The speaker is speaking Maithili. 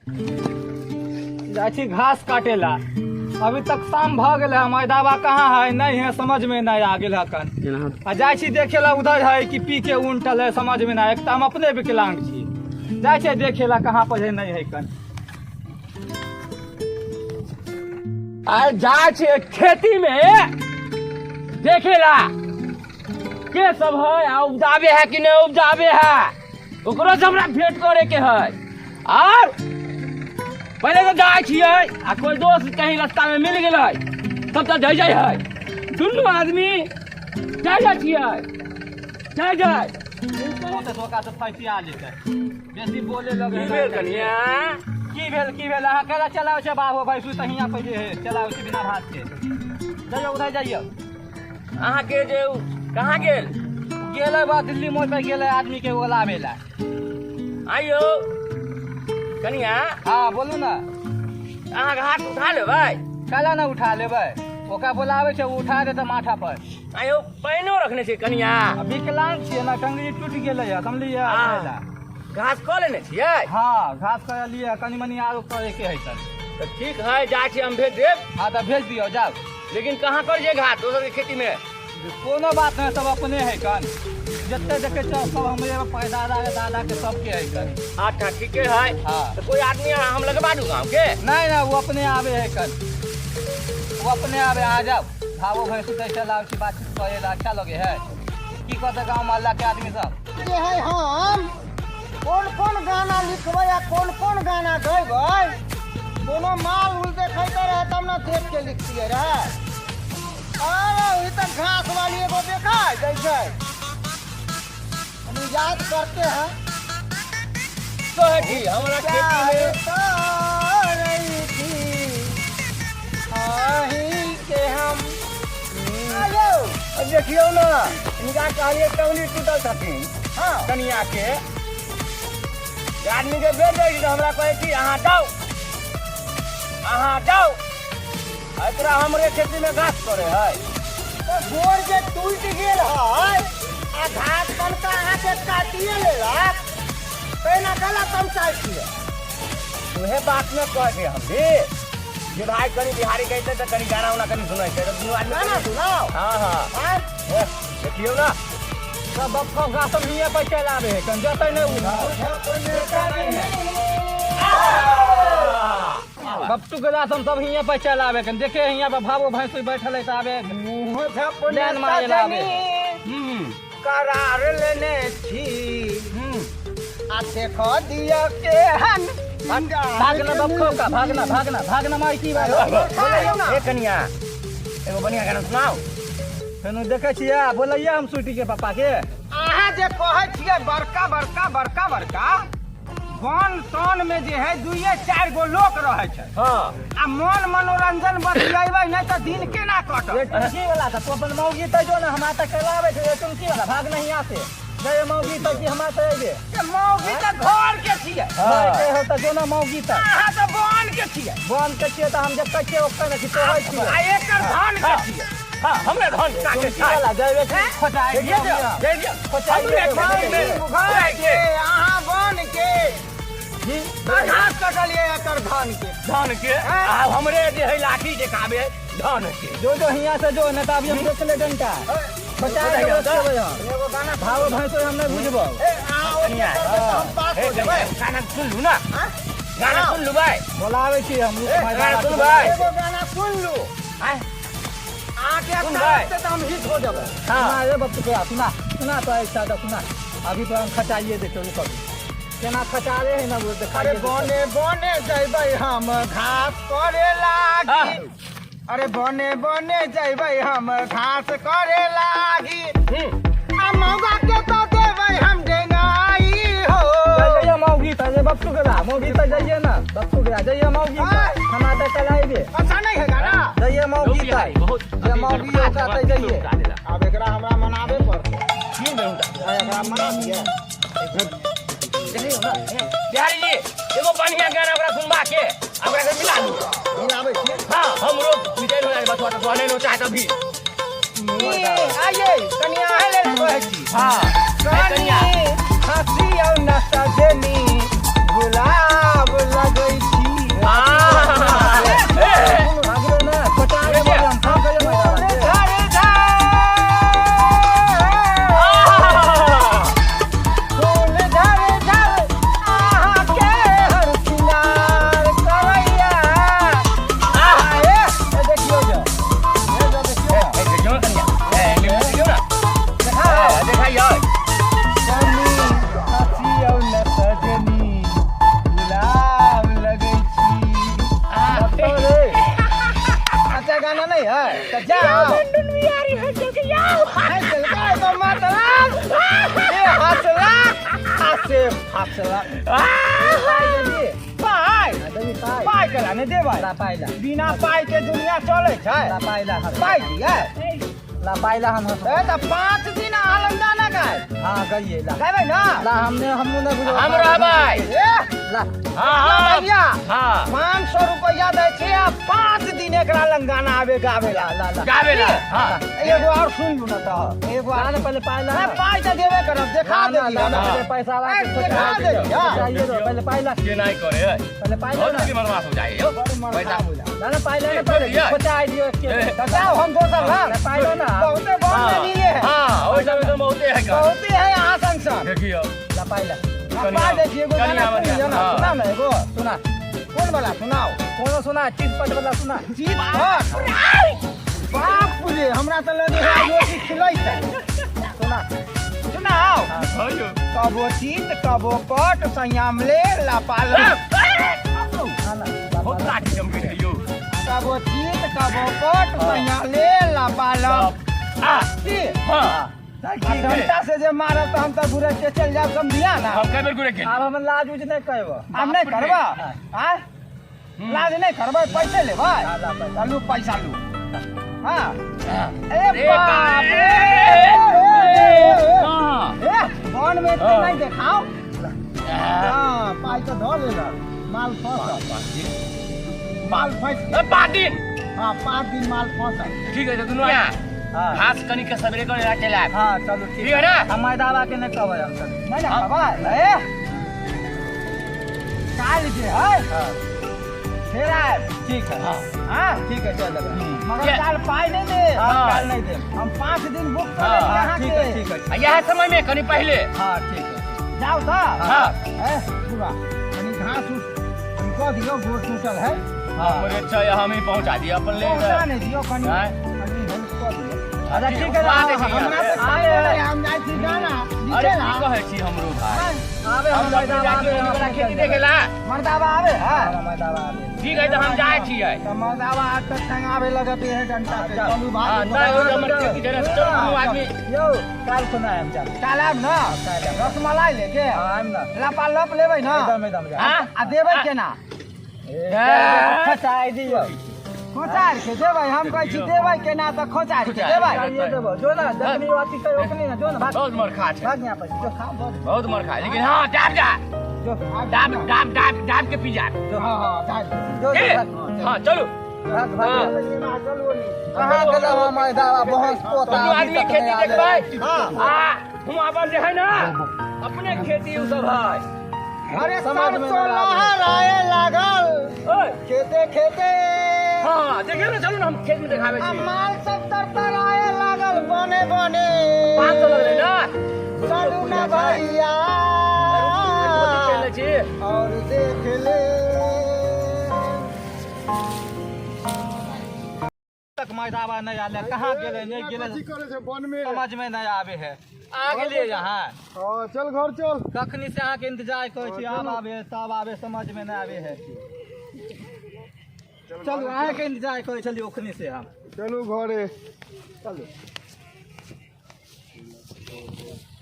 जाइ छी घास काटे ला। अभी तक शाम भ गेल है, मैदावा कहाँ है नहीं है, समझ में नहीं आ गेल हकन। आ जाइ छी देखे ला, उधर है कि पी के उनटल है, समझ में नहीं। एक तऽ हम अपने विकलांग छी, जाइ छै देखे ला कहाँ पर है नहीं है कन। आ जाइ छै खेती में देखे ला के सब है आ उपजाबे है कि नहीं उपजाबे है, ओकरो से हमरा भेंट करे के है। और पहले तो जाइ छियै आ कोई दोस्त कहीं रास्ता में मिल गेलै तब तो जाइ जाइ है, दुनू आदमी जाइ जाइ छियै, जाइ जाइ। ओकरा से फैसिया जेतै, बेसी बोले लगे। की भेल कनिया? की भेल, की भेल? अहाँ केना चलाबै छै बाबू भाई? सुत हियाँ पर जे है चलाबै छै बिना भात के। जाइयो उधर जाइयो। अहाँके जे कहाँ गेल? गेलै बा दिल्ली मोड़ पर गेलै आदमी के बोलाबै ला। आइयो कनिया। हाँ बोलू ना। अहाँके हाथ उठा लेबै? काला ना उठा लेबै, ओकरा बोलाबै छै, उठा देतै माथा पर। आइयो पानिओ रखने छै कनिया? विकलांग छियै ना, टंगरी टूटि गेलै है, समझलियै? घास कऽ लेने छियै? हाँ घास कऽ लिए, कनि मनि आरो करे के है सर। तऽ ठीक है, जाइ छी हम, भेज देब। हाँ तऽ भेज दियौ, जाउ। लेकिन कहाँ कर जे घास? दोसर के खेती में? कोनो बात नहीं, सब अपने है कन, जते देखे छो सब हमरे पैदा दादा के सबके है कन। अच्छा ठीके है। हाँ तो कोई आदमी हम लगवा दू गाँव के? नहीं नहीं, वो अपने आवे है कन, वो अपने आवे। आ जाओ भावो भैंस चलावे छी, बातचीत करे ला अच्छा लगे है। की कहते गाँव मोहल्ला के आदमी सब जे है हम कोन कोन गाना लिखबै आ कोन कोन गाना गैबै, कोनो माल उल देखैते रहे तब ने देख के लिखतियै रहे। अरे ई तऽ घास वाली एगो देखा दै छै, हम याद करते हैं। तो है कि हमरा खेती में करै छी अहीं के हम। आयौ देखियौ ना, हिनका कहलियै टंगली टूटल छथिन। हाँ कनिया के आदमी के बेच दै छी तऽ हमरा कहै कि अहाँ जाउ, अहाँ जाउ, एकरा हमरे खेती में घास करे है। तऽ गोर जे टूटि गेल है आ घास कनका अहाँके काटिए लेलक, तहिना गलत हम चाहै छियै। उहे बात में कहै छै हम भी जे भाई कनी बिहारी कहते तऽ कनी गाना उना कनी सुनै छै तऽ दुनू आदमी गाना सुनाउ। हाँ हाँ। आँय? हे, देखियौ ना सब बक्खो घास सब हियाँ पर चलि आबै है कन, जतै नहि उधर। बप्टू के दास हम सब हियाँ पर चलि आबै कन, देखे हियाँ पर भावो भैंस बैठल है तऽ आबे मुँह झपने लाइन मारे ला आबे। सजनी करार लेने छी आ देख दिया के हन भागना बक्खो का, भागना भागना भागना माई की बात। बोलैयौ। ए कनिया, एगो बढ़िया गाना सुनाउ। फेनो देखै छियै, बोलैया हम स्वीटी के पापा के। अहाँ जे कहै छियै बड़का बड़का बड़का बड़का वन तन में जे है दुइये चारि गो लोक रहै छै। हाँ। आ मन मनोरंजन बतियेबै नहि तऽ दिन केना कटत? ये टुनकी वाला तऽ तू अपन मौगी तऽ जो ने, हमरा तऽ चलाबै छै। ये टुनकी वाला भाग नहीं आते, जय मौगी तऽ की हमरा तऽ अइबे। के मौगी तऽ घर के छियै। घर के हो तऽ जो ने मौगी तऽ। अहाँ तऽ वन के छियै। वन के छियै तऽ हम जतऽ छियै ओतऽ ने छियै, तोहर छियै। आ एकर धन के छियै। हाँ, हमरे धन काटे टुनकी वाला जयबे की खोचाइ दियौ, जय दियौ, खोचाइ हमरे घर के अहाँ वन के घास कटलियै एकर धान के। धान के आब हमरे जे है लाठी देखाबे धान के। जो जो हियाँ से जो, नहीं तो अभी हम देख ले डंटा बचा एगो गाना भावो भैंसो हम नहीं बुझबो। ए अहाँ ओइ के करबै तऽ हम पास हो जेबै। गाना सुन लू ना, गाना सुन लू भाई। बोलाबै छी हम गाना सुन भाई। एगो गाना सुन लू। अहाँके सुन अच्छा भाई। लगतै तऽ हम हिट हो जेबै। हाँ रे बप्पू के सुना सुना तो ऐसा तो सुना, अभी तो हम खचाइए देते रुको, केना खचा रहे है ना वो दिखाइए। अरे बने बने जैबै हम घास करे लागी, अरे बने बने जैबै हम घास करे लागी, आ मौगा के तो देबै हम डेंगाई हो। जाइए मौगी त जे बप्पू के मौगी त जाइए ना, बप्पू के जाइए मौगी त हम आता चलाइबे। अच्छा नहीं है गाना। जाइए मौगी त जे मौगी होता त जाइए। आब एकरा हमरा मनाबे पड़तै। एकरा मना दिए। बिहारी जी एगो बढ़िया गाना ओकरा सुनबा के ओकरा से मिला लू। मिलाबै छियै। हाँ हमरो मिटाई हो जाए बसवा तो नहीं चाहे तभी। आइए कनिया अहाँ लेल कहै छी। हाँ कनी हँसी और न सजनी गुलाब लगै बाप से ला पाइ पाइ केला नहि देबै? ला पाइ ला। बिना पाइ के दुनिया चलै छै। ला पाइ ला। पाइ दियै। ला पाइ ला हम। ए तऽ 5 दिन अहाँ लग गाना गायब। हाँ गइए ला। गायबै ना? ला हमने हमू नहीं बुझो। हम रहबै। ए ला। हाँ हाँ भैया हाँ 500 रुपया दै छै आ 5 दिन एकरा लग गाना आबे गाबे ला। ला ला। गाबे ला। हाँ एगो और सुन लू ना तऽ एगो ला और ना पहले पाइ ला। नहीं, पाइ तऽ देबे करब, देखा ला ना, देली ला ना, हमरा। पहले पैसा ला। ए, देखा देली, हाँ। चाहिए तो पहले पाइ ला। के नहीं करे पहले पाइ ला बहुत ना। की बर्बाद हो जाए यो। बड़ मरखा पैसा हो जाए। ला ना पाइ ला ना पहले। दिया। पचाई दियो इसके। ए। तऽ जाओ हम दोसर लाग। ला पाइ ला ना। बहुते बम हाँ लेलिए है। हाँ ओहि सब एकदम बहुते है का। बहुते है यहाँ संग संग। देखियो। ला पाइ ला। आ, पाइ दै छी, एगो कनि गाना आबऽ सुनि लिअ ना, हाँ। सुनाउ ना एगो। सुना। कोन वाला सुनाउ? कोनो सुना, चीज पट वाला सुना। जीत भर। बाप रे, हमरा तऽ लगे है रोटी खिलैतै। सुना। सुनाउ। हाँ यो। कबो चीत कबो पट संयम ले लापाल। ना ना। ला बहुत पाइ ला। लाठी जम गेल यो। कबो चीत कबो पट संयम ले लापाल। आ की? हाँ घंटा से जे मारब तऽ हम तऽ घुरे के चलि जायब, समझिया ना। हम कई बेर गुरे गेल। आब हम लाज उज नहीं कहबो। आब नहि करबा? आँय? लाज नहि करबै, पैसे लेबै? हाँ, ला पैसा। लू पैसा लू। हाँ। ए ए बाप रे! हाँ ए, फोन में इतने हाँ। नहीं देखाओ। हाँ, पाइ तऽ धऽ लेलक। माल फंसल। माल फंसि गेल। 5 दिन। हाँ, 5 दिन माल फंसल। ठीक है तो दुनू आया हाँ घास कनी के सवेरे कर चल आएब। हाँ चलू ठीक। ठीक है ना? हम मैदावा के नहीं कहबै हम चलू। नहीं ना कहबै? ए, काल्हि जे है हाँ फेर आयब। ठीक है। हाँ हाँ ठीक है चल देबै। मगर ये- काल्हि पाइ नहि देब। हाँ। काल्हि नहि देब। हम 5 दिन बुक कऽ हाँ, लेली हाँ अहाँके। ठीक है ठीक है। आ इएह समय में कनी पहले। हाँ ठीक है। जाउ तऽ। हाँ ए बुआ, कनी घास उस कऽ दियौ, गोड़ टूटल है। हाँ हमरे अच्छा है, हम ही पहुंचा दिया अपन ले। पहुँचा नहि दियौ कनी। आँय? कनी हेल्प कऽ दियौ। अच्छा ठीक है। बात है, हमरा तऽ आबे खाए नहि, हम जाइ छी गाना अरे लिखे की ला। कहै छी हमरो भाई। आबे हम हम तऽ अपने मैदावा जाइ छी आबे मम्मी हम वाला अपने खेती चल देखे देबै। ला। मर्दाबा आबे है। हाँ, मैदावा आबे। ठीक है तो हम जाइ छियै। तऽ मर्दाबा आज तक टंगाबे लगत है डंटा से। चल। चलू हाँ भागू। नहि हो हमर खेती छै ने, चल दुनू आदमी। यौ काल्हि खुना आयब चल। काल्हि आयब ना? काल्हि आयब। रसमलाई लेके। हाँ आयब ना। लपा लप लेबै ना? एकदम एकदम जा। हाँ? आ देबै केना? खचाइ दियौ। खोचार के देबै। हम कहै छी देबै केना तऽ खोचार के देबै। ये देबो जो ना जखनी अथी कहे ओखनी ना जो ना भाग। बहुत मरखा छै। भाग यहाँ पर जो खा बहुत। बहुत मरखा लेकिन हाँ दाब जा। जो दाब दाब दाब दाब के पी जा। जो हाँ हाँ दाबि के। जो ए, भाग हाँ चलू। भाग भाग। हाँ। कहाँ गेल मैदावा बहुत पोता दुनू आदमी खेती देखबै। हाँ। आ हुआं पर जे है ना अपने खेती उ सब है। अरे समझ में सरसों नहीं आबै। लहराए लागल ओए खेते खेते। हाँ देखियौ ने, चलू ने हम खेत में देखाबै आ छी। माल सब तरतराए लागल बने बने। 500 लगलै ना? चलू ना भैया चलै छी। और देख ले। तक मैदावा नहीं आले, कहाँ गेलै नहीं गेलै कथी करै छै वन में? समझ में नहीं आबे है। आ गेलियै यहाँ। हाँ, चल घर चल। कखनी से अहाँके इंतजार करै छी, आब आबे तब आबे, समझ में नहीं आबे है। चलू अहाँके इंतजार करै छलियै ओखनी से हम। चलू घरे। चलू।